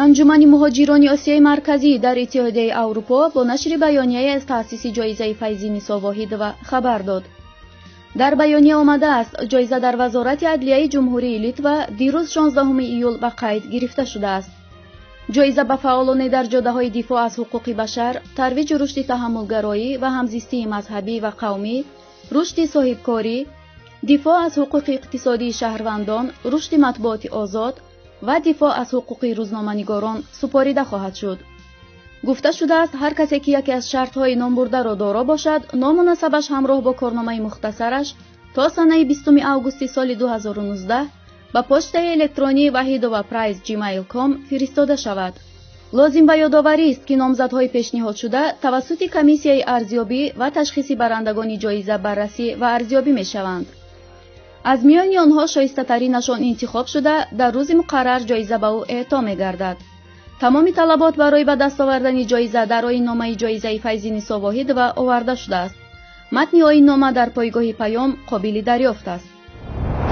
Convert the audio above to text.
Анҷумани муҳоҷирони Осиёи Марказӣ дар Иттиҳодияи Аврупо бо нашри баёнияе аз таъсиси ҷоизаи Файзинисо Воҳидова хабар дод. Дар баёния омадааст, ҷоиза дар Вазорати адлияи Ҷумҳурии Литва дирӯз 16 июл ба қайд гирифта шудааст. Ҷоиза ба фаъолоне дар ҷодаҳои дифоъ аз ҳуқуқи башар, тарвиҷу рушди таҳаммулгароӣ ва ҳамзистии мазҳабӣ ва қавмӣ, рушди соҳибкорӣ, дифоъ аз ҳуқуқи иқтисодии шаҳрвандон, рушди матбуоти озод ва дифоъ аз ҳуқуқи рӯзноманигорон супорида хоҳад шуд. Гуфта шудааст, ҳар касе ки яке аз шартҳои номбурдаро доро бошад, ному насабаш ҳамроҳ бо корномаи мухтасараш то санаи 20 августи соли 2019 ба почтаи электронии vahidovaprize@gmail.com фиристода шавад. Лозим ба ёдоварист, ки номзадҳои пешниҳодшуда тавассути комиссияи арзёбӣ ва ташхиси барандагони ҷоиза баррасӣ ва арзёбӣ мешаванд. Аз миёни онҳо шоистатаринашон интихоб шуда, дар рӯзи муқаррар ҷоиза ба ӯ эъто мегардад. Тамоми талабот барои ба даст овардани ҷоиза дар оинномаи ҷоизаи Файзинисо Воҳидова оварда шудааст. Матни оиннома дар пойгоҳи Паём қобили дарёфт аст.